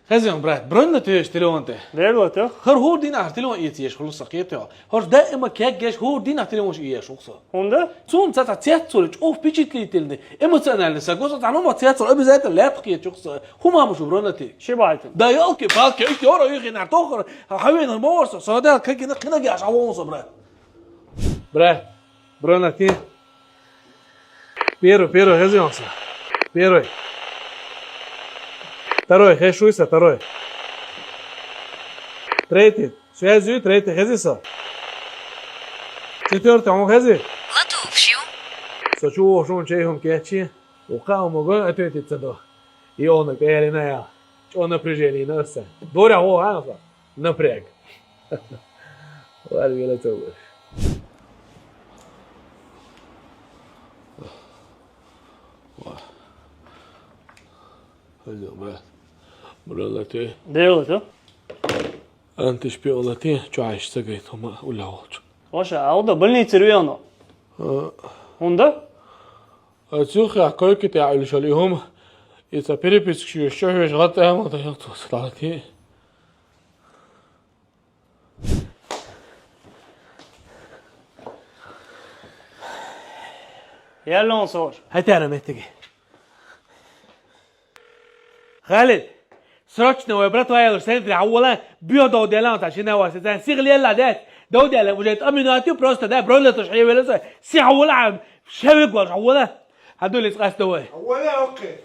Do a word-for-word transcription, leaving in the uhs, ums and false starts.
Хезий хьона, брат, бронь латий хьо телефон тӀа? Дера лату. ХӀара хӀора дийнахьа телефон эца езаш хул со, кхетий хьо. ХӀорш даима кеггеш хӀора дийнахьа телефонаш эца езаш хул со. ХӀунда? Цунна цхьацца цецвале, чӀоагӀа впечатлительный, эмоциональный саг ва со, цхьа хӀума цецвале, обязательно лаьтта кхеташ ва со. ХӀума ма шу бронь латий. Ши байтан. Да ёлки-палки, ишта яра юхинар тохар, хьавенар ма вар со, со дал кагина кхинагеш хьавон со, брат. Брат, бронь латий. Первый, первый, хезий хьона со. Первый. Второй, хезаш вуй со, второй. Третий, связь юй, третий, хезий со. Четвертый, хьона хезий? Лату, ши ю. Со чу вохуш ву, чай хӀума кечйий. Укхо а ма гой, ответить ца до. И он пӀелина я. ЧӀоагӀа напряжение на аса. Доря во, а, напряг. Вар вела ца вар. Ва. Хьо, брат. Бронь латий. Дера лату. Антишпион латий, чу Ӏаш ца гайта хӀума уллехь волчу. Ваша, алда больнице веана. А. ХӀунда? Ацу юххехь койка тӀехь Ӏуьллуш йолу и хӀума, и цхьа переписка шуьйш чохь веш гӀан тӀехь ма дан хьо цо ца дӀалатий. Яллон сор. ХӀетера меттиге. Халид, срочно вай братва ялуш центре хьавола, био дов делан та шина васа, цан сих лелла дет. Дов делан уже тӀаминуату просто, да, бронь латуш хьевеласа, сих хьавола, шевик валш хьавола. Хьадулис къасто вай. Хьавола, окей.